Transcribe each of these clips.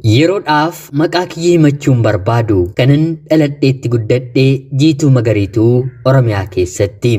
Yeroodhaaf maqaa kiyya himachuun barbaadu kanan dhaladheetti guddadhee Jiituu Magariituu Oromiyaa keessatti.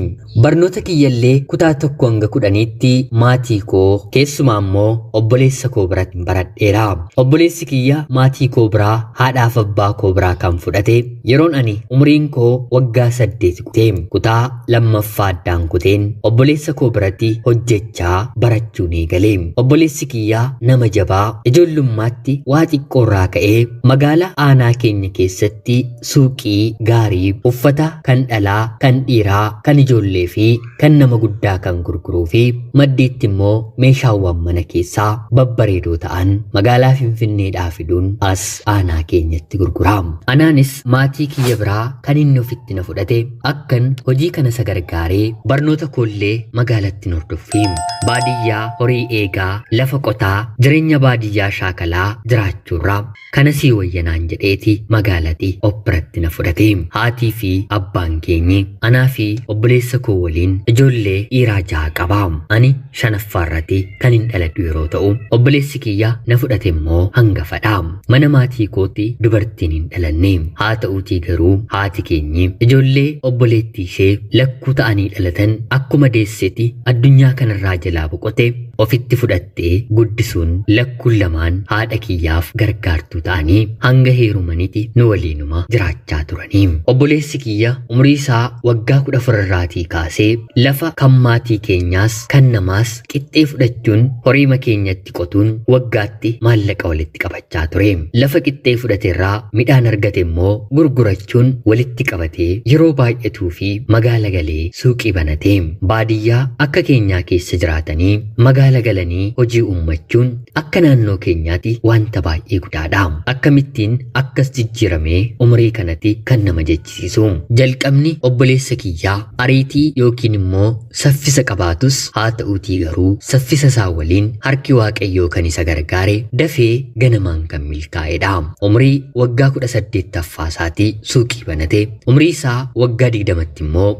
Barnoota kiyyallee kutaa 1 hanga 10tti maatii koo keessumaa immoo obboleessa koo biratti baradheera. Obboleessi kiyya maatii koo biraa haadhaaf abbaa koo biraa kan fudhate yeroon ani umriin koo waggaa 8 kutee kutaa lammaffaa addaan kuteen obboleessa koo biratti hojjechaa barachuun eegale. Obboleessi kiyyaa nama jabaa ijoollummaatti waa xiqqoorraa ka'ee magaala aanaa keenya keessatti suuqii gaarii uffata kan dhalaa, kan dhiiraa, kan ijoollee fi kan nama guddaa kan gurguruu fi maddiitti immoo meeshaawwan mana keessaa babbareedoo ta'an magaalaa Finfinneedhaa fiduun as aanaa keenyatti gurgura. Anaanis maatii kiyya biraa kan inni ofitti na fudhate akkan hojii kana isa gargaaree barnoota koollee magaalatti hordoffi. Baadiyyaa horii eegaa, lafa qotaa, jireenya baadiyyaa shaakalaa jiraachuurraa kana sii wayyanaan jedheeti magaalatti of biratti na fudhate. Haatii fi abbaan keenyi anaa fi obboleessa koo waliin ijoollee dhiiraa 6 qaba. Ani shanaffaarratti kan hin dhaladhu yeroo ta'u, obboleessi kiyya na fudhate immoo hangafadha. Mana maatii kootti dubartiin hin dhalanne. Haa ta'uutii garuu haati keenyi ijoollee obboleettii ishee lakkuu ta'anii dhalatan akkuma deessetti addunyaa kanarraa jalaa boqote ofitti fudhattee guddisuun lakkuun lamaan haadha kiyyaaf gargaartuu ta'anii hanga heerumanitti nu waliinuma jiraachaa turanii. Obboleessi kiyya umurii isaa waggaa 14 irraatii kaasee lafa kan maatii keenyaas kan namaas qixxee fudhachuun horiima keenyatti qotuun waggaatti maallaqa walitti qabachaa ture. Lafa qixxee fudhateerraa midhaan argate immoo gurgurachuun walitti qabatee yeroo baay'atuu fi magaala galee suuqii banate. Baadiyyaa akka keenyaa keessa jiraatanii magaala galanii hojii uummachuun akka naannoo keenyaatti wanta baay'ee guddaadha. Akkamittiin akkas jijjiiramee umurii kanatti kan nama jechisiisu. Jalqabni obboleessa kiyyaa ariitii yookiin immoo saffisa qabaatus haa ta'uutii garuu saffisa isaa waliin harki Waaqayyoo kan isa gargaare dafee ganamaan kan milkaa'edha. Umurii waggaa 18ffaa isaatii suuqii banate. Umurii isaa waggaa 20tti immoo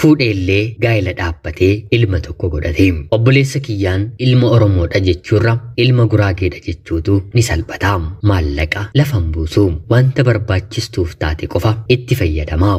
fuudheellee gaa'ela dhaabbatee ilma tokko godhate. Obboleessa kiyyaan ilma Oromoodha jechuurra ilma Guraageedha jechuutu ni salphata. Maallaqa lafan buusu, wanta barbaachistuuf taate qofa itti fayyadama.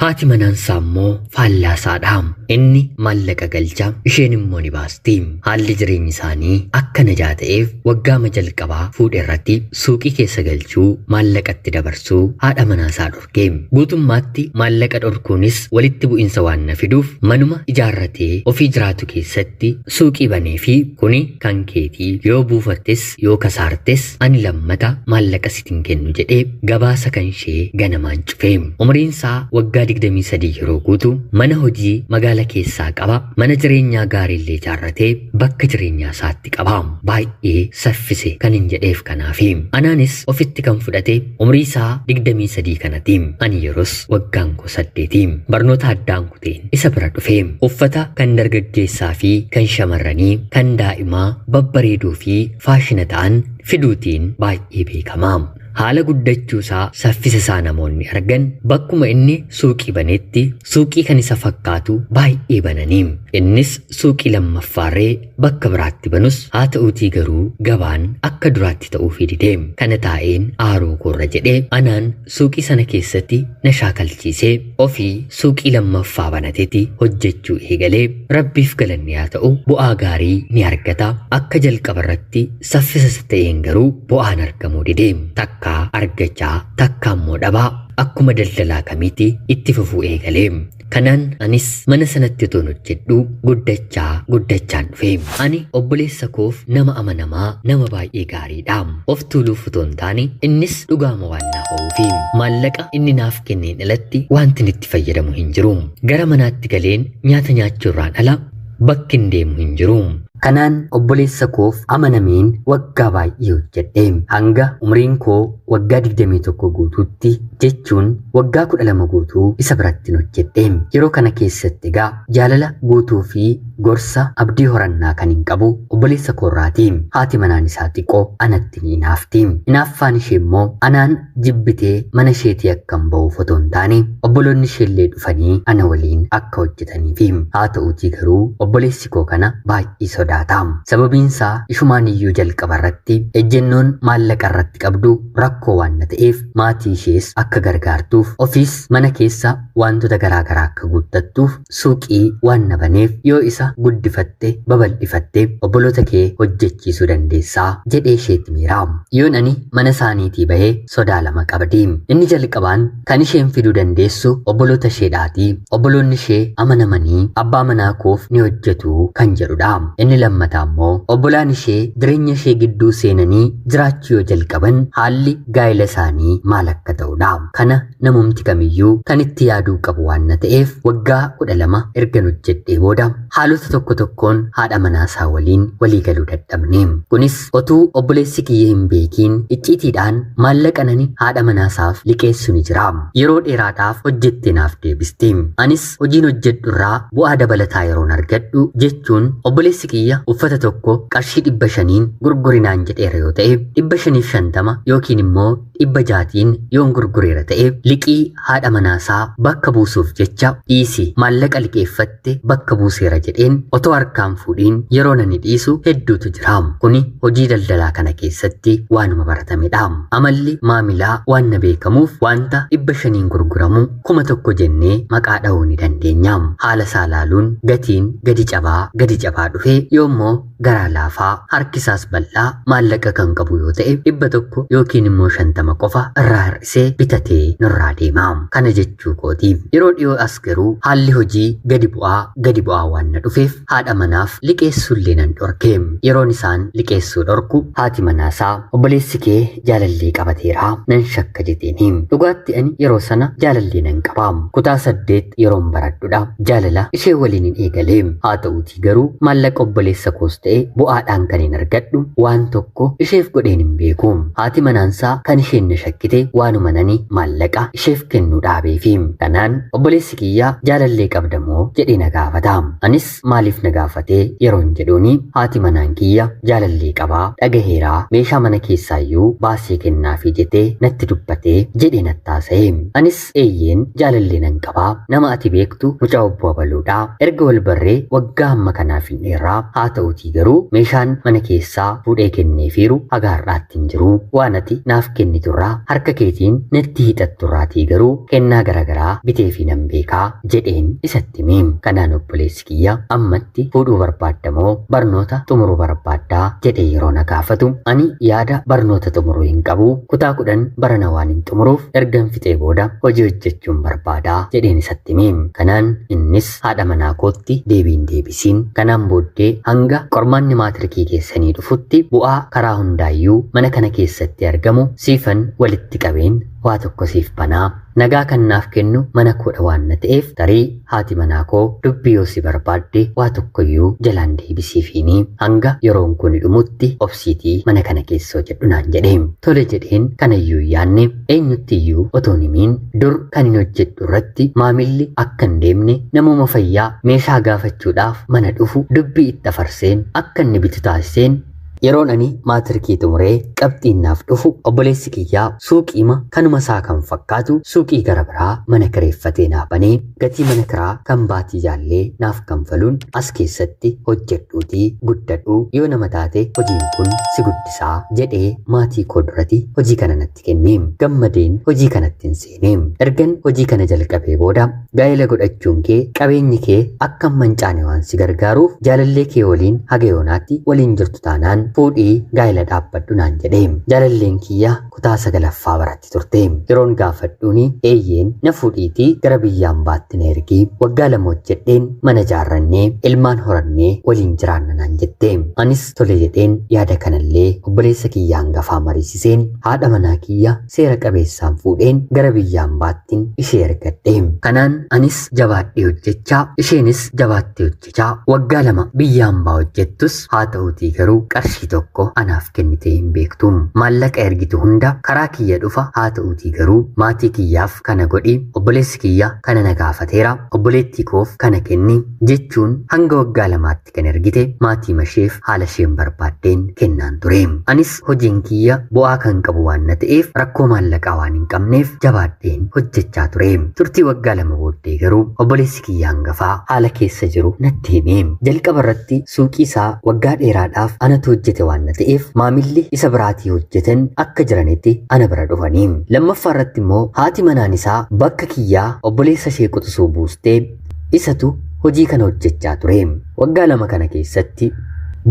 Haati manaansaa immoo faallaasaadha. Inni maallaqa galcha, isheen immoo ni baasti. Haalli jireenya isaanii akka najaa ta'eef waggaama jalqabaa fuudhe irratti suuqii keessa galchuu, maallaqatti dabarsuu haadha manaasaa dhorke. Guutummaatti maallaqa dhorkuunis walitti bu'insa waan na fiduuf manuma ijaarratee ofii jiraatu keessatti suuqii banee fi kuni kan keetii yoo buufattes yoo kasaartes ani lammata maallaqa sitin kennu jedhee gabaasa kan ishee ganamaan cufe. Umriin isaa waggaa 23 yeroo guutu mana hojii magaala keessaa qaba. Mana jireenyaa gaariillee ijaarratee bakka jireenyaa isaatti qaba. Baay'ee saffise kan hin jedheef kanaafi. Anaanis ofitti kan fudhate umrii isaa 23 kanatti. Ani yeroos waggaan koo 8. Barnoota addaan kuteen isa bira dhufe. Uffata kan dargaggeessaa fi kan shamarranii kan daa'imaa babbareedoo fi faashina ta'an fiduutiin baay'ee beekama. Haala guddachuusaa saffisa isaa namoonni argan bakkuma inni suuqii banetti suuqii kan isa fakkaatu baay'ee bananii. Innis suuqii lammaffaarree bakka biraatti banus haa ta'uutii garuu gabaan akka duraatti ta'uufii dide. Kana taa'een aaruu koorra jedhee anaan suuqii sana keessatti na shaakalchiisee ofii suuqii lammaffaa banatetti hojjechuu eegalee rabbiif galanni haa ta'u bu'aa gaarii ni argata. Akka jalqabarratti saffisa ta'een garuu bu'aan argamuu dide. Takkaa argachaa takkaa immoo dhabaa akkuma daldalaa kamiitti itti fufuu eegalee. Kanaan anis mana sanatti otoon hojjedhu guddachaa guddachaan dhufe. Ani obboleessa koof nama amanamaa, nama baay'ee gaariidha. Of tuuluuf otoo hin taane innis dhugaama waan naaf ba'uufi. Maallaqa inni naaf kenneen alatti wanti itti fayyadamu hin jiru. Gara manaatti galeen nyaata nyaachuurraan ala bakki hin deemu hin jiru. Kanaan obboleessa koof amanameen waggaa baay'ee hojjedhe. Hanga umriin koo waggaa 21 guutuutti jechuun waggaa 12 guutuu isa biratti hojjedhe. Yeroo kana keessatti egaa jaalala guutuu fi Gorsa abdii horannaa kan hin qabu obboleessa koorraati. Haati manaan isaa xiqqoo anatti ni hinaafti. Hinaaffaan ishee immoo anaan jibbitee mana isheetii akka hin ba'uuf otoo hin taane obboloonni isheellee dhufanii ana waliin akka hojjetaniifi. Haa ta'uutii garuu obboleessi koo kana baay'ee sodaata. Sababiin isaa ishumaan iyyuu jalqaba irratti ejjennoon maallaqa irratti qabdu rakkoo waan na ta'eef maatii ishees akka gargaartuuf ofiis mana keessa wantoota garaagaraa akka guuttattuuf suuqii waan na baneef yoo isa guddifatte babal'ifatte obboloota kee hojjechiisuu dandeessaa jedhee isheetti miira. Yoon ani mana isaaniitii bahee sodaa lama qabdi. Inni jalqabaan kan isheen fiduu dandeessu obboloota isheedhaati. Obboloonni ishee amanamanii abbaa manaa koof ni hojjetu kan jedhudha. Inni lammataa immoo obbolaan ishee jireenya ishee gidduu seenanii jiraachuu yoo jalqaban haalli gaa'ela isaanii maal akka ta'udha. Kana namumti kamiyyuu kan itti yaaduu qabu waan na ta'eef waggaa 12 ergan hojjedhee booda haalota tokko tokkoon haadha manaasaa waliin walii galuu dadhabne. Kunis otuu obboleessi kiyya hin beekiin icciitiidhaan maallaqa nani haadha manaasaaf liqeessu ni jira. Yeroo dheeraadhaaf hojjettee naaf deebisti. Anis hojiin hojjedhu irraa bu'aa dabalataa yeroon argadhu jechuun obboleessi kiyya uffata tokko qarshii 500 gurgurinaan jedheera yoo ta'e 550 yookiin immoo 600 yoon gurgureera ta'e liqii haadha manaasaa bakka buusuuf jecha dhiisi maallaqa liqeeffatte bakka buuseera jedheen otoo harkaan fuudhiin yeroo nani dhiisu hedduutu jira. Kuni hojii daldalaa kana keessatti waanuma baratamedha. Amalli maamilaa waan na beekamuuf wanta 500 gurguramu 1000 jennee maqaa dha'uu ni dandeenya. Haala isaa laaluun gatiin gadi cabaa dhufee yoommoo garaa laafaa harkisaas bal'aa maallaqa kan qabu yoo ta'e 100 yookiin immoo 50 qofa irraa hir'isee bitatee nurraa deema. Kana jechuu kooti. Yeroo dhiyoo as garuu haalli hojii gadi bu'aa waan na dhufeef haadha manaaf liqeessuullee nan dhorke. Yeroon isaan liqeessuu dhorku haati manaasaa obboleessi kee jaalallee qabateera nan shakka jetteeni. Dhugaatti ani yeroo sana jaalallee nan qaba. Kutaa 8 yeroon baradhudha. Jaalala ishee waliin hin eegale. Haa ta'uutii garuu maallaqa obboleessa koos ta'e bu'aadhaan kan hin argadhu waan tokko isheef godheen hin beeku. Haati manaansaa kan isheen na shakkite waanuma nani maallaqa isheef kennuu dhaabeefi. Kanaan obboleessi kiyyaa jaalallee qabdamoo jedhee na gaafata. Anis maaliif na gaafatee yeroon jedhuuni haati manaan kiyya jaalallee qabaa dhagaheeraa meeshaa mana keessaayyuu baasee kennaafi jettee natti dubbatee jedhee natti haasa'e. Anis eeyyeen jaalallee nan qabaa nama ati beektu mucaa obbo Abaluudhaa erga wal barree waggaa amma kanaaf hin dheeraa haa ta'utii garuu meeshaan mana keessaa fuudhee kenneefiiru haga har'aatti hin jiru waan ati naaf kenniturraa harka keetiin natti hiixatturraatii garuu kennaa garaagaraa biteefi nan beekaa jedheen isatti hime. Kanaan obboleessi kiyya ammatti fuudhuu barbaaddamoo barnoota xumuruu barbaaddaa jedhee yeroo na gaafatu ani yaada barnoota xumuruu hin qabu kutaa 10 barana waan hin xumuruuf ergan fixee booda hojii hojjechuun barbaadaa jedheen isatti hime. Kanaan innis haadha manaa kootti deebiin deebisiin kanaan booddee hanga qormaanni maatirikii keessanii dhufutti bu'aa karaa hundaayyuu mana kana keessatti argamu siifan walitti qabeen waa tokko siif banaa nagaa kan naaf kennu mana koodha waan na ta'eef tarii haati manaa koo dubbii yoo si barbaadde waa tokkoyyuu jalaan deebisiifiini hanga yeroon kun dhumutti obsiitii mana kana keessa hojjedhu naan jedhe. Tole jedheen kanayyuu yaanne eenyuttiyyuu otoo himiin dur kan hin hojjedhu irratti maamilli akka hin deemne namuma fayyaa meeshaa gaafachuudhaaf mana dhufu dubbii itti afarseen akka inni bitu taasiseen yeroon ani maatirikii xumuree qabxiin naaf dhufu obboleessi kiyyaa suuqiima kanuma isaa kan fakkaatu suuqii gara biraa mana kireeffatee naaf banee gatii mana kiraa kan baatii jaallee naaf kanfaluun as keessatti hojjedhuutii guddadhuu yoo nama taate hojiin kun si guddisaa jedhee maatii koo duratti hojii kana natti kenne. Gammadeen hojii kanatti hin seene. Ergan hojii kana jalqabee booda gaa'ela godhachuun kee qabeenyi kee akka hin mancaane waan si gargaaruuf jaalallee kee waliin haga yoonaatti waliin jirtu taanaan fuudhii gaa'ela dhaabbadhu naan jedhe. Jaalalleen kiyya kutaa 9ffaa baratti turte. Yeroon gaafadhuuni eeyyeen na fuudhiitii gara biyyaan baatti na ergi waggaa 2 hojjedheen mana jaarrannee ilmaan horannee waliin jiraanna naan jette. Anis tole jedheen yaada kanallee obboleessa kiyya hangafaa mariisiseen haadha manaa kiyya seera qabeessaan fuudheen gara biyyaan baattiin ishee ergadhe. Kanaan anis jabaadhee hojjechaa isheenis jabaattee hojjechaa waggaa 2 biyyaan baa hojjettus haa ta'uutii garuu qarshii tokko anaaf kennitee hin beektu. gargaartu. Maallaqa ergitu hunda karaa kiyya dhufa haa ta'uutii garuu maatii kiyyaaf kana godhi, obboleessi kiyya kana na gaafateera, obboleettii koof kana kenni jechuun hanga waggaa 2tti kan ergite maatii masheef haala isheen barbaaddeen kennaan ture. Anis hojiin kiyya bu'aa kan qabu waan na ta'eef rakkoo maallaqaa waan hin qabneef jabaadheen hojjechaa ture. Turtii waggaa 2 booddee garuu obboleessi kiyya hangafaa haala keessa jiru natti hime. Jalqaba irratti suuqii isaa waggaa dheeraadhaaf anatu hojjete waan na ta'eef maamilli isa biraatii hojjetan akka jiranitti ana bira dhufanii. Lammaffaa irratti immoo haati manaan isaa bakka kiyyaa obboleessa ishee quxisuu buustee isatu hojii kana hojjechaa ture. Waggaa 2 kana keessatti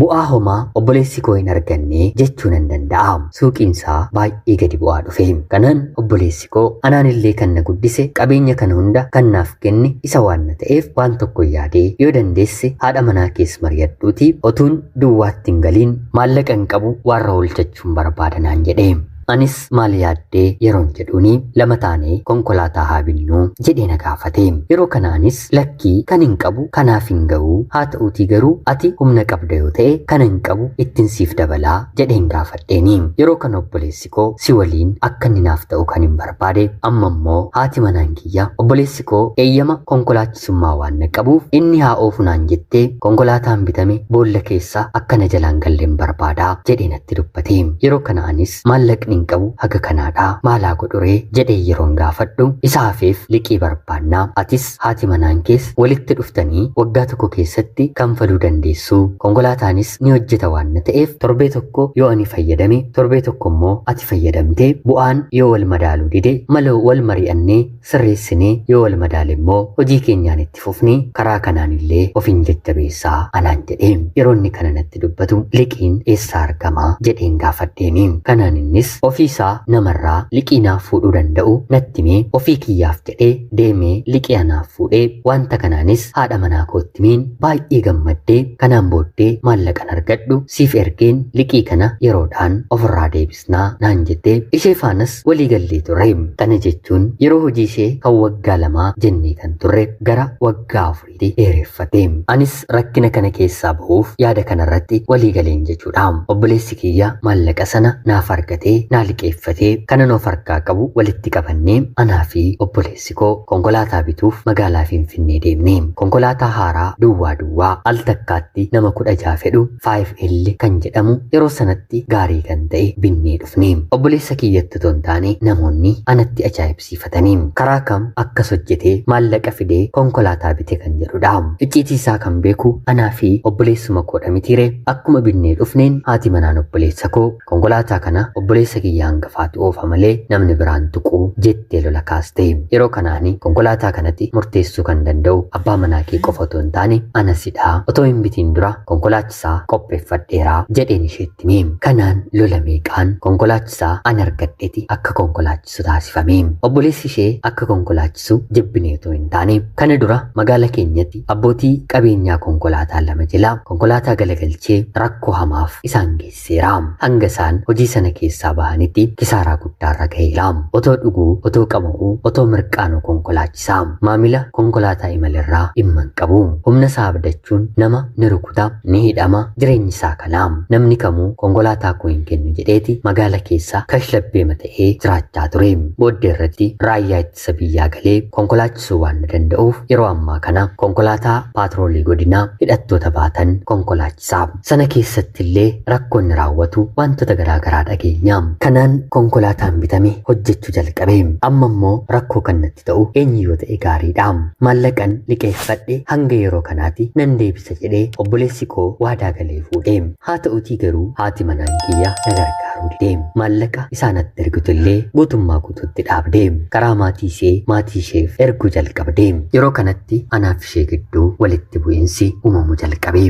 bu'aa homaa obboleessi koo hin arganne jechuu nan danda'a. Suuqiin isaa baay'ee gadi bu'aa dhufe. Kanaan obboleessi koo anaan illee kan na guddise qabeenya kana hunda kan naaf kenne isa waan na ta'eef waan tokko yaadee yoo dandeesse haadha manaa kees mari'adhuutii otuun duwwaatti hin galiin maallaqa hin qabu warra oolchachuun barbaada naan jedhe. Anis maal yaaddee yeroon jedhuuni 2 taanee konkolaataa haa binnuu jedhee na gaafate. Yeroo kana anis lakkii kan hin qabu kanaaf hin ga'uu haa ta'uutii garuu ati humna qabda yoo ta'e kan hin qabu ittiin siif dabalaa jedheen gaafadheeni. Yeroo kana obboleessi koo si waliin akka inni naaf ta'u kan hin barbaade amma immoo haati manaan kiyya obboleessi koo eeyyama konkolaachisummaa waan na qabuuf inni haa oofu naan jettee konkolaataan bitame boolla keessa akka na jalaan galleen barbaadaa jedhee natti dubbate. Yeroo kana anis maallaqni qabu haga kanaadhaa maalaa godhuree jedhee yeroon gaafadhu isa hafeef liqii barbaannaa atis haati manaan kees walitti dhuftanii waggaa 1 keessatti kanfaluu dandeessu konkolaataanis ni hojjeta waan na ta'eef torbee 1 yoo ani fayyadame torbee 1 immoo ati fayyadamtee bu'aan yoo wal madaaluu dide maloo wal mari'annee sirreessinee yoo wal madaale immoo hojii keenyaan itti fufnee karaa kanaan illee of hin jajjabeessaa anaan jedhee yeroo inni kana natti dubbatu liqiin eessaa argamaa jedheen gaafadheeni. Kanaan innis ofii isaa namarraa liqii naaf fuudhuu danda'u natti himee ofii kiyyaaf jedhee deemee liqii anaaf fuudhee wanta kanaanis haadha manaa kootti himeen baay'ee gammaddee kanaan booddee maallaqan argadhu siif ergeen liqii kana yeroodhaan ofirraa deebisnaa naan jettee ishee faanas walii gallee turre. Kana jechuun yeroo hojii ishee kan waggaa 2 jennee kan turre gara waggaa 4tti dheereffate. Anis rakkina kana keessaa bahuuf yaada kanarratti walii galeen jechuudha. Obboleessi kiyya maallaqa sana naaf argatee naa liqeeffatee kanan of harkaa qabu walitti qabannee anaa fi obboleessi koo konkolaataa bituuf magaalaa Finfinnee deemne. Konkolaataa haaraa duwwaa duwwaa al takkaatti nama 16 fedhu 5L kan jedhamu yeroo sanatti gaarii kan ta'e binnee dhufne. Obboleessa kiyyatti otoo hin taane namoonni anatti ajaa'ibsiifatanii karaa kam akkas hojjetee maallaqa fidee konkolaataa bite kan jedhudha. Icciitii isaa kan beeku anaa fi obboleessuma koodha mitiire. Akkuma binnee dhufneen haati manaan obboleessa koo konkolaataa kana obboleessa kiyya hangafaatu oofa malee namni biraan tuquu jettee lola kaaste. Yeroo kanaani konkolaataa kanatti murteessuu kan danda'u abbaa manaa kee qofa otoo hin taane anasidha. Otoo hin bitiin dura konkolaachisaa qopheeffadheeraa jedheen isheetti hime. Kanaan lola meeqaan konkolaachisaa an argadheeti akka konkolaachisu taasifame. Obboleessi ishee akka konkolaachisu jibbinee otoo hin taane kana dura magaala keenyatti abbootii qabeenyaa konkolaataa 2 jala konkolaataa galagalchee rakkoo hamaaf isaan geessiseera. Hanga isaan hojii sana keessaa bahanitti kisaaraa guddaarra ga'eera. Otoo dhuguu, otoo qama'uu, otoo mirqaanuu konkolaachisaa. Maamila konkolaataa imalarraa dhimma hin qabu. Humna isaa abdachuun nama ni rukuta, ni hidhama, jireenyi isaa kana. Namni kamuu konkolaataa koo hin kennu jedheeti magaala keessa kashlabbeema ta'ee jiraachaa ture. Booddee irratti raayyaa ittisa biyyaa galee konkolaachisuu waan na danda'uuf yeroo ammaa kana konkolaataa paatroolii godinaa hidhattoota baatan konkolaachisaa. Sana keessatti illee rakkoon raawwatu wantoota garaagaraa dhageenya. Kanaan konkolaataan bitame hojjechuu jalqabe. Amma immoo rakkoo kan natti ta'u eenyu yoo ta'e gaariidha. Maallaqan liqeeffadhe hanga yeroo kanaatti nan deebisa jedhee obboleessi koo waadaa galee fuudhe. Haa ta'utii garuu haati manaan kiyya na gargaaruu dide. Maallaqa isaanatti ergitu illee guutummaa guutuutti dhaabde. Karaa maatii ishee maatii isheef erguu jalqabde. Yeroo kanatti anaaf ishee gidduu walitti bu'iinsi uumamuu jalqabe.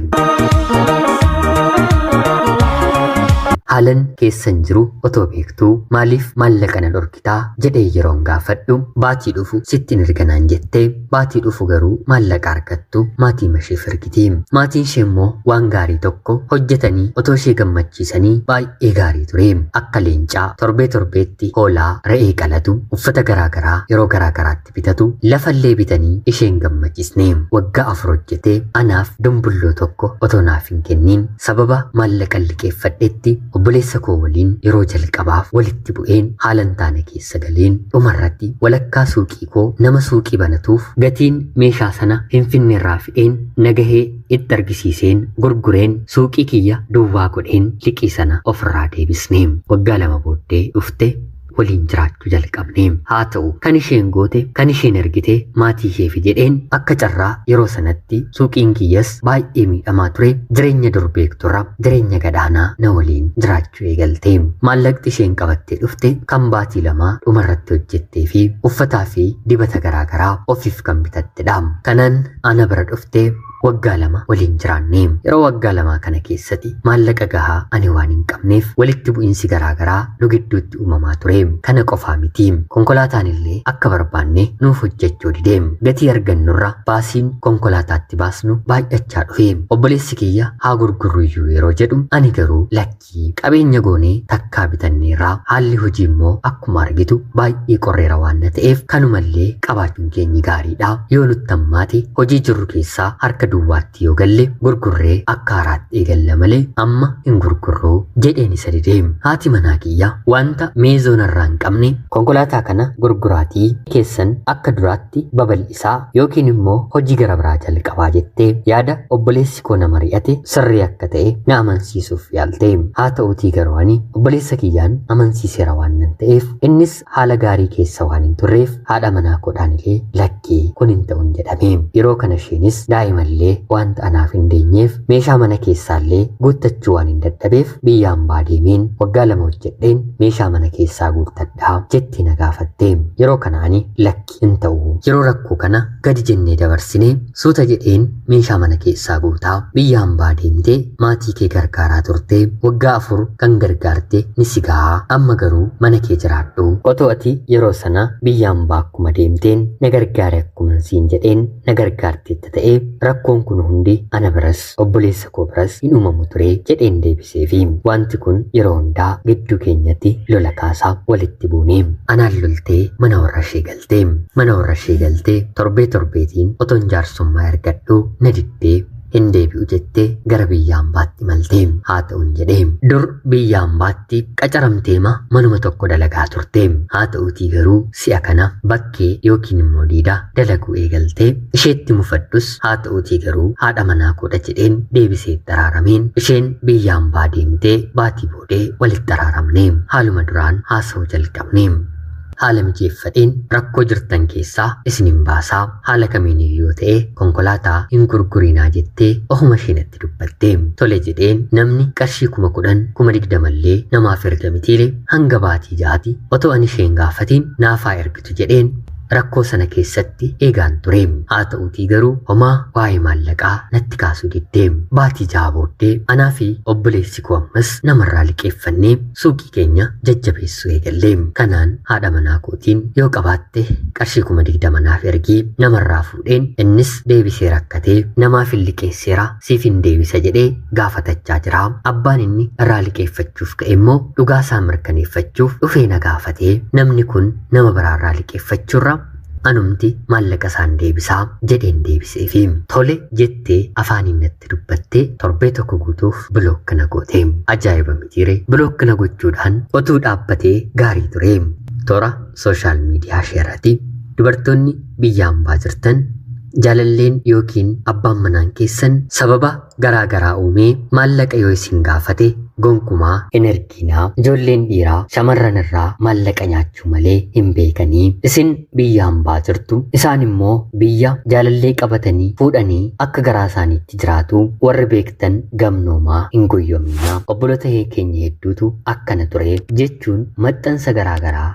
Haalan keessan jiru otoo beektuu maaliif maallaqa na dhorkitaa jedhee yeroon gaafadhu baatii dhufu sittin erganaan jettee baatii dhufu garuu maallaqa argattu maatii isheef ergiti. Maatiin ishee immoo waan gaarii tokko hojjetanii otoo ishee gammachiisanii baay'ee gaarii ture. Akka leencaa torbee torbeetti hoolaa re'ee qalatu, uffata garaagaraa yeroo garaagaraatti bitatu, lafallee bitanii isheen gammachiisne. Waggaa 4 hojjetee anaaf dumbulloo tokko otoo naaf hin kenniin sababa maallaqa liqeeffadhetti obboleessi Obboleessa koo waliin yeroo jalqabaaf walitti bu'een haala hin taane keessa galeen dhumarratti walakkaa suuqii koo nama suuqii banatuuf gatiin meeshaa sana Finfinneerraa fideen nagahee itti argisiiseen gurgureen suuqii kiyya duwwaa godheen liqii sana ofirraa deebisne. Waggaa 2 booddee dhufte waliin jiraachuu jalqabne. Haa ta'u kan isheen goote kan isheen ergite maatii isheef jedheen akka carraa yeroo sanatti suuqiin kiyyas baay'ee miidhamaa ture. Jireenya dur beekturra jireenya gadaanaa na waliin jiraachuu eegalte. Maallaqti isheen qabattee dhufte kan baatii 2 dhumarratti hojjettee fi uffataa fi dibata garaagaraa ofiif kan bitattedha. Kanaan ana bira dhufte waggaa 2 waliin jiraanne. Yeroo waggaa 2 kana keessatti maallaqa gahaa ani waan hin qabneef walitti bu'iinsi garaagaraa nu gidduutti uumamaa ture. Kana qofaa miti, konkolaataan illee akka barbaanne nuuf hojjechuu dide. Gatii argannurra baasiin konkolaataatti baasnu baay'achaa dhufe. Obboleessi kiyya haa gurgurru iyyuu yeroo jedhu ani garuu lakkii, qabeenya goonee takkaa bitanneerraa, haalli hojii immoo akkuma argitu baay'ee qorreera waan ta'eef kanumallee qabaachuun keenyi gaariidha. Yoo nutti hammaate hojii jirru keessaa harka duwwaatti yoo galle gurgurree akka haaraatti eegalla malee amma hin gurgurru jedheen isa dide. Haati manaa kiyya wanta meezoonarraa hin qabne konkolaataa kana gurguraatii keessan akka duraatti babal'isaa yookiin immoo hojii gara biraa jalqabaa jettee yaada obboleessi koo nama ri'ate sirrii akka ta'e na amansiisuuf yaalte. Haa ta'uutii garuu ani obboleessa kiyyaan amansiiseera waan nan ta'eef innis haala gaarii keessa waan hin turreef haadha manaa koodhaan illee lakkii kun hin ta'uun jedhame. Yeroo kana isheenis daa'imallee wanta anaaf hin deenyeef meeshaa mana keessaallee guuttachuu waan hin dadhabeef biyya hambaa deemeen waggaa 2 hojjedheen meeshaa mana keessaa guuttadhaa jettee na gaafatte. Yeroo kana ani lakki hin ta'u. Yeroo rakkoo kana gadi jennee dabarsinee suuta jedheen meeshaa mana keessaa guutaa biyya hambaa deemtee maatii kee gargaaraa turte waggaa 4 kan gargaarte ni si gahaa, amma garuu mana kee jiraadhu. Otoo ati yeroo sana biyya hambaa akkuma deemteen na gargaare akkuma siin jedheen na gargaarteetta ta'ee rakkoon kun hundi ana biras obboleessa koo biras hin uumamu ture jedheen deebiseefi. Wanti kun yeroo hundaa gidduu keenyatti lola kaasaa walitti buune. Anaan loltee mana warra ishee galtee. Mana warra ishee galtee torbee torbeetiin otoon jaarsummaa ergadhu na diddee hin deebi'u jettee gara biyya hambaatti malte. Haa ta'uun jedhee dur biyya hambaatti qacaramteema manuma tokko dalagaa turte. Haa ta'uutii garuu si'a kana bakkee yookiin immoo diidaa dalaguu eegaltee isheetti mufadhus haa ta'uutii garuu haadha manaa koodha jedheen deebisee araarameen isheen biyya hambaa deemtee baatii boodee walitti araaramne. Haaluma duraan haasa'uu jalqabne. Haala mijeeffadheen rakkoo jirtan keessaa isin hin baasaa, haala kamiin yoo ta'e konkolaataa hin gurgurinaa jettee ofuma isheenatti dubbatte. Tole jedheen namni qarshii 10,000 20,000 illee namaaf erga mitiile hanga baatii 6 otoo ani isheen gaafatiin naafaa ergitu jedheen rakkoo sana keessatti eegaan ture. Haa ta'uutii garuu homaa waa'ee maallaqaa natti kaasuu diddee. Baatii 6 booddee anaa fi obboleessi koo ammas namarraa liqeeffannee suuqii keenya jajjabeessuu eegalle. Kanaan haadha manaa kootiin yoo qabaatte qarshii 20,000 naaf ergii namarraa fuudheen innis deebisee rakkatee namaaf hin liqeesseera siif hin deebisa jedhee gaafatachaa jira. Abbaan inni irraa liqeeffachuuf ka'e immoo dhugaa isaa mirkaneeffachuuf dhufee na gaafatee namni kun nama biraarraa liqeeffachuurra anumti maallaqa isaan deebisaa jedheen deebiseefi. Tole jettee afaaniin natti dubbattee torbee tokko guutuuf bilook na goote. Ajaa'iba mitiire, bilook na gochuudhaan otuu dhaabbatee gaarii ture. Toora sooshaal miidiyaa isheerratti dubartoonni biyya hambaa jirtan jaalalleen yookiin abbaan manaan keessan sababa garaa garaa uumee maallaqa yoo isin gaafate gonkumaa hin erginaa. Ijoolleen dhiiraa shamarran irraa maallaqa nyaachuu malee hin beekanii. Isin biyya hambaa jirtu, isaan immoo biyya jaalallee qabatanii fuudhanii akka garaa isaaniitti jiraatu. Warri beektan gamnoomaa hin goyyoominaa. Obboloota keenya hedduutu akkana ture jechuun maxxansa garaa garaa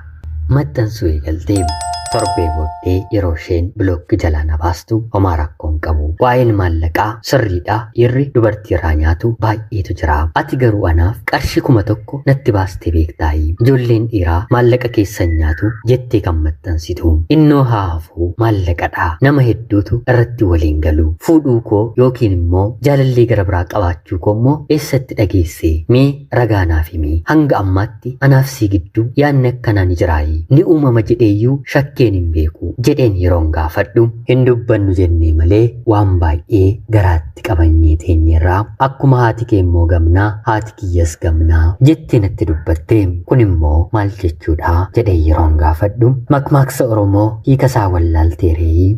maxxansuu eegalte. Torbee booddee yeroo isheen bilookki jalaa na baastu homaa rakkoo hin qabu. Waa'een maallaqaa sirriidha, dhiirri dubartii irraa nyaatu baay'eetu jira. Ati garuu anaaf qarshii 1000 natti baastee beektaayii. Ijoolleen dhiiraa maallaqa keessan nyaatu jettee kan maxxansitu. Innoo haa hafuu maallaqadha. Nama hedduutu irratti waliin galu. Fuudhuu koo yookiin immoo jaalallee gara biraa qabaachuu koo immoo eessatti dhageesse? Mee ragaa naaf himi. Hanga ammaatti anaaf sii gidduu yaadni akkanaa ni jiraayii? Ni uumama jedheeyyuu shakkeen Isheen hin beeku jedheen yeroon gaafadhu hin dubbannu jennee malee waan baay'ee garaatti qabanyee teenyerraa akkuma haati kee immoo gamnaa haati kiyyas gamnaa jettee natti dubbatte. Kun immoo maal jechuudha jedhee yeroon gaafadhu makmaaksa Oromoo hiika isaa wallaalteeree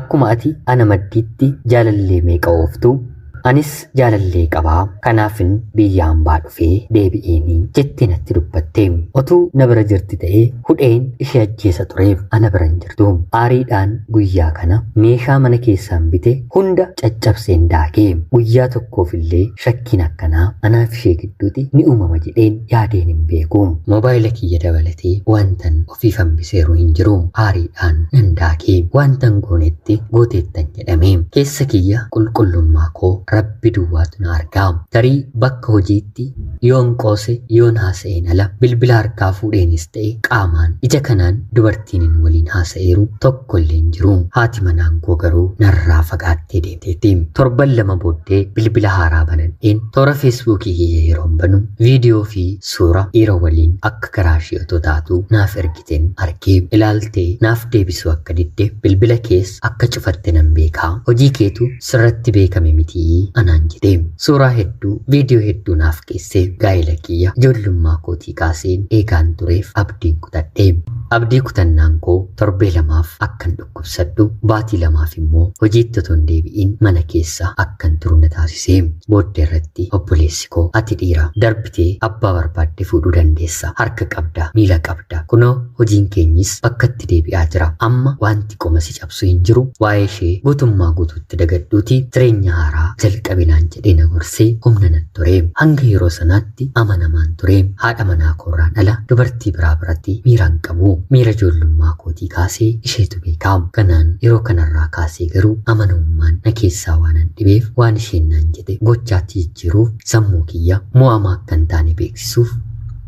akkuma ati ana maddiitti jaalallee meeqa ooftu anis jaalallee qabaa kanaafin biyya hambaa dhufee deebi'eenii jettee natti dubbatte. Otuu na bira jirti ta'ee hudheen ishee ajjeesa tureef ana bira hin jirtu. Aariidhaan guyyaa kana meeshaa mana keessaan bite hunda caccabseen daakee guyyaa tokkoof illee shakkiin akkanaa anaaf ishee gidduutti ni uumama jedheen yaadeen hin beeku. Moobaayila kiyya dabalatee wantan ofiif hambiseeru hin jiru. Aariidhaan nan daakee wantan goonetti gooteettan jedhame. Keessa kiyya qulqullummaa koo Rabbi duwwaatu na argaa. Tarii bakka hojiitti yoon qoose yoon haasa'een ala bilbila harkaa fuudheenis ta'e qaamaan ija kanaan dubartiin hin waliin haasa'eeru tokko illee hin jiru. Haati manaan koo garuu narraa fagaattee deemteetti. Torban lama booddee bilbila haaraa banadheen toora feesbuukii kiyya yeroon banu viidiyoo fi suura dhiira waliin akka garaa ishee otoo taatu naaf ergiteen argee ilaaltee naaf deebisuu akka didde bilbila kees akka cufatte nan beekaa. Hojii keetu sirratti beekame mitii anaan jedhee suuraa hedduu viidiyoo hedduu naaf keessee gaa'ela kiyya ijoollummaa kootii kaaseen eegaan tureef abdiin kutadhe. Abdii kutannaan koo torbee lamaaf akkan dhukkubsadhu baatii lamaaf immoo hojiitti otoo hin deebi'in mana keessa akkan turu na taasise. Booddee irratti obboleessi koo ati dhiira darbitee abbaa barbaadde fuudhuu dandeessa, harka qabda, miila qabda, kunoo hojiin keenyis bakkatti deebi'aa jira, amma wanti qoma si cabsu hin jiru, waa'ee ishee guutummaa guutuutti dagadhuuti jireenya haaraa jalqabinaan jedhee na gorsee humna nan ture. Hanga yeroo sanaatti amanamaan ture. Haadha manaa koorraan ala dubartii biraa biratti miira hin qabu. Miira ijoollummaa kootii kaasee isheetu beekaa. Kanaan yeroo kanarraa kaasee garuu amanamummaan na keessaa waan an dhibeef waan isheen naan jedhe gochaatti jijjiiruuf sammuu kiyya mo'amaa akka hin taane beeksisuuf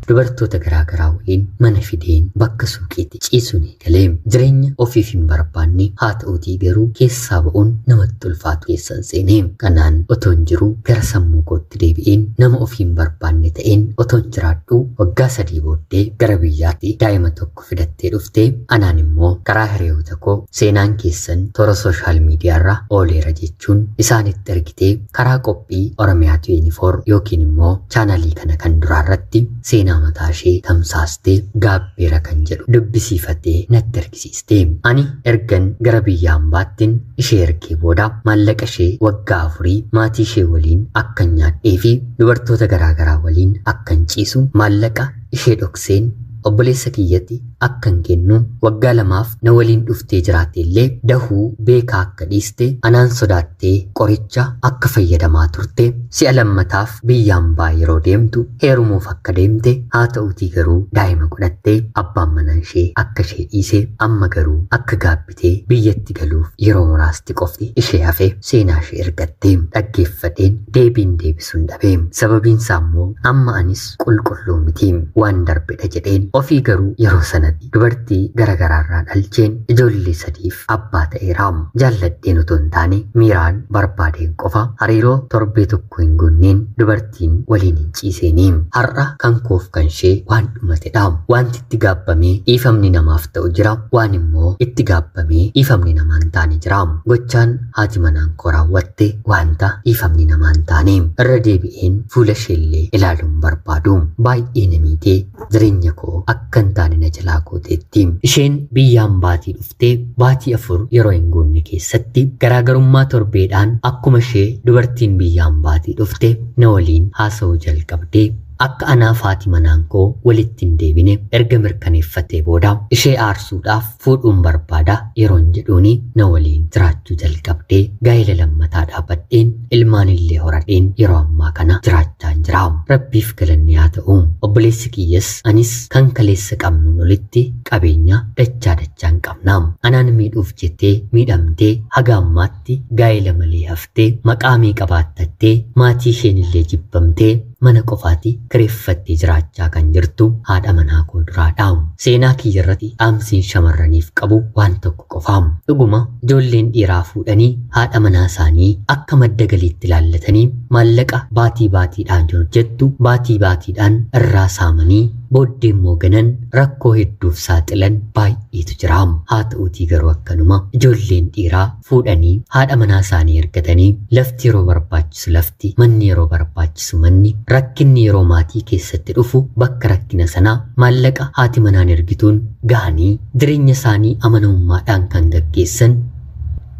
dubartoota garaagaraa waliin mana fideen bakka suuqiitti ciisuun eegalee jireenya ofiif hin barbaanne haa ta'uutii garuu keessaa ba'uun namatti ulfaatu keessan seenee. Kanaan otoon jiru gara sammuu kootti deebi'een nama ofii hin barbaanne ta'een otoon jiraadhu waggaa 3 booddee gara biyyaatti daa'ima tokko fidattee dhuftee anaan immoo karaa hiriyoota koo seenaan keessan toora sooshaal miidiyaarra ooleera jechuun isaanitti ergitee karaa qophii Oromiyaa 24 yookiin immoo chaanalii kana kan duraarratti seenaa mataa ishee tamsaastee gaabbeera kan jedhu dubbisiifattee natti argisiiste. Ani ergan gara biyya hambaattiin ishee ergee booda maallaqa ishee waggaa 4 maatii ishee waliin akkan nyaadhee fi dubartoota garaagaraa waliin akkan ciisu maallaqa ishee dhokseen obboleessa kiyyatti akkan kennu waggaa 2 na waliin dhuftee jiraatte illee dahuu beekaa akka dhiiste anaan sodaattee qoricha akka fayyadamaa turte si'a lammataaf biyya hambaa yeroo deemtu heerumuuf akka deemte haa ta'uutii garuu daa'ima godhattee abbaan manaa ishee akka ishee dhiise amma garuu akka gaabbitee biyyatti galuuf yeroo muraasti qofti ishee hafe seenaa ishee ergattee dhaggeeffadheen deebiin deebisuun dhabe. Sababiin isaa immoo amma anis qulqulluu miti waan darbedha jedheen ofii garuu yeroo sanatti dubartii garagaraarraa dhalcheen ijoollee 3 abbaa ta'eera. Jaalladheen otoo hin taane miiraan barbaadeen qofa hariiroo torbee tokko hin guunneen dubartiin waliin hin ciiseeni. Har'a kan koof kan ishee waan dhumatedha. Wanti itti gaabbamee dhiifamni namaaf ta'u jira, waan immoo itti gaabbamee dhiifamni namaa hin taane jira. Gochaan haati manaan koo raawwatte wanta dhiifamni namaa hin taane. Irra deebi'een fuula isheellee ilaaluun barbaadu. Baay'ee na miitee jireenya koo akka hin taane na jalaa gooteetti. Isheen biyya hambaatii dhuftee baatii 4 yeroo hin guunne keessatti garaagarummaa torbeedhaan akkuma ishee dubartiin biyya hambaatii dhufte na waliin haasa'uu jalqabdee akka anaaf haati manaan koo walitti hin deebine erga mirkaneeffatee booda ishee aarsuudhaaf fuudhuun barbaada yeroon jedhuuni na waliin jiraachuu jalqabdee gaa'ela lammataa dhaabbadheen ilmaan illee horadheen yeroo ammaa kana jiraachaa jira. Rabbiif galanni haa ta'u. Obboleessi kiyyas anis kan kaleessa qabnuun olitti qabeenya dachaa dachaan qabna. Anaan miidhuuf jettee miidhamtee haga ammaatti gaa'ela malee haftee maqaa meeqa baattattee maatii isheen illee jibbamtee mana qofaatti kireeffattee jiraachaa kan jirtu haadha manaa koo duraadha. Seenaa kiyya irratti dhaamsiin shamarraniif qabu waan tokko qofa. Dhuguma ijoolleen dhiiraa fuudhanii haadha manaa isaanii akka madda galiitti ilaallatanii maallaqa baatii baatiidhaan hojjettu baatii baatiidhaan irraa saamanii booddee immoo ganan rakkoo hedduuf saaxilan baay'eetu jira. Haa ta'uutii garuu akkanuma ijoolleen dhiiraa fuudhanii haadha manaa isaanii ergatanii lafti yeroo barbaachisu lafti, manni yeroo barbaachisu manni, rakkinni yeroo maatii keessatti dhufu bakka rakkina sanaa maallaqa haati manaan ergituun gahanii jireenya isaanii amanamummaadhaan kan gaggeessan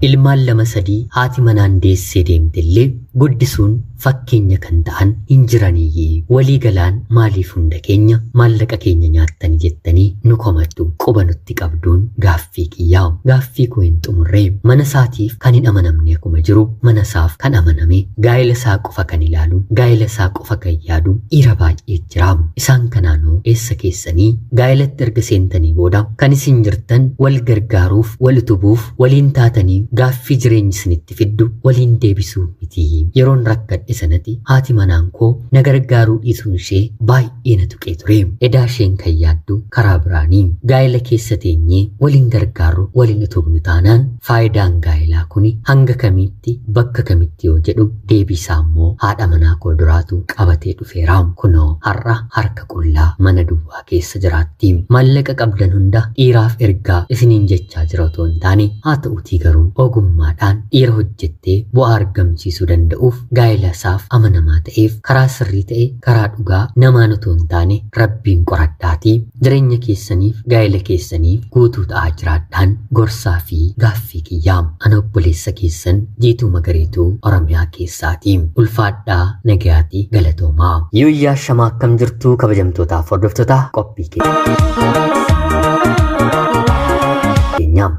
ilmaan 2 3 haati manaan deessee deemtellee guddisuun fakkeenya kan ta'an hin jiraniyyee. Walii galaan maaliif hunda keenya maallaqa keenya nyaattanii jettanii nu komattu? Quba nutti qabduun gaaffii kiyyaa. Gaaffii koo hin xumurree. Mana isaatiif kan hin amanamne akkuma jiru mana isaaf kan amaname gaa'ela isaa qofa kan ilaalu gaa'ela isaa qofa kan yaadu dhiira baay'ee jira. Isaan kanaanuu eessa keessanii gaa'elatti erga seentanii booda kan isin jirtan wal gargaaruuf, wal utubuuf, waliin taatanii gaaffii jireenyi isinitti fiddu waliin deebisuu miti. Yeroon rakkadhe sanatti haati manaan koo na gargaaruu dhiisuun ishee baay'ee na tuqee ture. Edaa isheen kan yaaddu karaa biraanii gaa'ela keessa teenyee waliin gargaarru waliin utubnu taanaan faayidaan gaa'elaa kuni hanga kamiitti bakka kamitti yoo jedhu deebii isaa immoo haadha manaa koo duraatu qabatee dhufeera. Kunoo har'a harka qullaa mana duwwaa keessa jiraatti. Maallaqa qabdan hunda dhiiraaf ergaa isiniin jechaa jira otoo hin taane haa ta'uutii garuu ogummaadhaan dhiira hojjettee bu'aa argamsiisuu danda'uuf gaa'ela isaaf amanamaa ta'eef karaa sirrii ta'e karaa dhugaa namaan otoo hin taane rabbiin qoradhaatii jireenya keessaniif gaa'ela keessaniif guutuu ta'aa jiraadhaan gorsaa fi gaaffii kiyyaa. Ana obboleessa keessan Jiituu Magariituu Oromiyaa keessaatii. Ulfaadhaa, nagayaatii, galatoomaa. Yooyyaa shamaa akkam jirtuu kabajamtootaaf hordoftoota qophii keenya.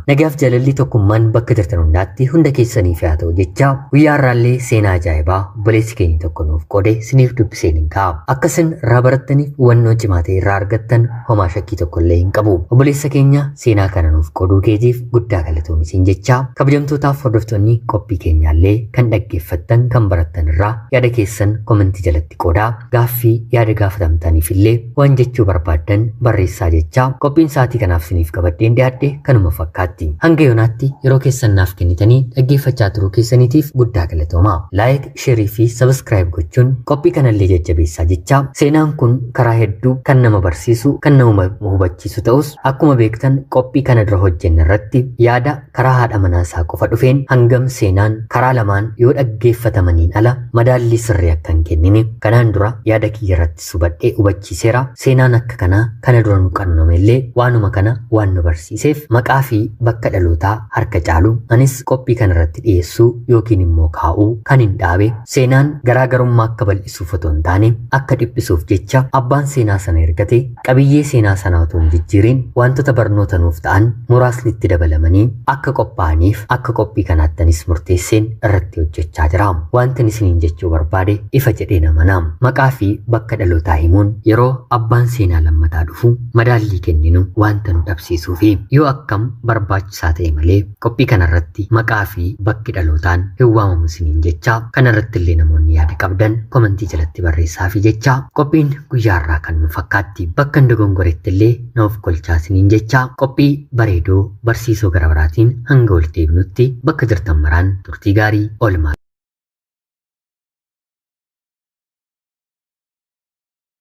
Nagaaf jaalalli tokkummaan bakka jirtan hundaatti hunda keessaniif haa ta'u jecha guyyaa har'aallee seenaa ajaa'ibaa obboleessi keenya tokko nuuf qoode siniif dubbiseen hin ka'a. Akka isin irraa barattaniif hubannoo cimaa ta'e irraa argattan homaa shakkii tokko illee hin qabu. Obboleessa keenya seenaa kana nuuf qooduu keetiif guddaa galatoomi jecha kabajamtootaaf hordoftoonni qophii keenyaallee kan dhaggeeffattan kan barattan irraa yaada keessan komentii jalatti qoodaa gaaffii yaada gaafatamtaniif illee waan jechuu barbaaddan barreessaa jecha qophiin sa'aatii kanaaf siniif qabadheen dhiyaadhe kanuma fakkaatti. Hanga yoonaatti yeroo keessan naaf kennitanii dhaggeeffachaa turuu keessaniitiif guddaa galatoomaa. Laayik, sheerii fi sabiskiraayib gochuun qophii kanallee jajjabeessaa jecha seenaan kun karaa hedduu kan nama barsiisu kan nama hubachiisu ta'us akkuma beektan qophii kana dura hojjenne irratti yaada karaa haadha manaa isaa qofa dhufeen hangam seenaan karaa lamaan yoo dhaggeeffatamaniin ala madaallii sirrii akka hin kennine kanaan dura yaada kiyya irratti subadhee hubachiiseera. Seenaan akka kanaa kana dura nu qannome illee waanuma kana waan nu barsiiseef maqaa fi bakka dhalootaa harka caalu anis qophii kanarratti dhiyeessuu yookiin immoo kaa'uu kan hin dhaabe seenaan garaagarummaa akka bal'isuuf otoo hin taane akka dhiphisuuf jecha abbaan seenaa sana ergate qabiyyee seenaa sanaa otoo hin jijjiirin wantoota barnoota nuuf ta'an muraasni itti dabalamanii akka qophaa'aniif akka qophii kanaattanis murteesseen irratti hojjechaa jira. Wanti isiniin jechuu barbaade ifa jedhee namana. Maqaa fi bakka dhalootaa himuun yeroo abbaan seenaa lammataa dhufu madaallii kenninu wanta nu dhabsiisuu fi yoo akkam barbaachisaa ta'e malee qophii kanarratti maqaa fi bakki dhalootaan hin waamamu isiniin jecha kanarratti illee namoonni yaada qabdan komentii jalatti barreessaa fi jecha qophiin guyyaa irraa kan nu fakkaatti. Bakka hin dogongoretti illee nuuf kolchaa isiniin jecha qophii bareedoo barsiisoo gara biraatiin hanga walitti deebinutti bakka jirtan maraan turtii gaarii oolmaa.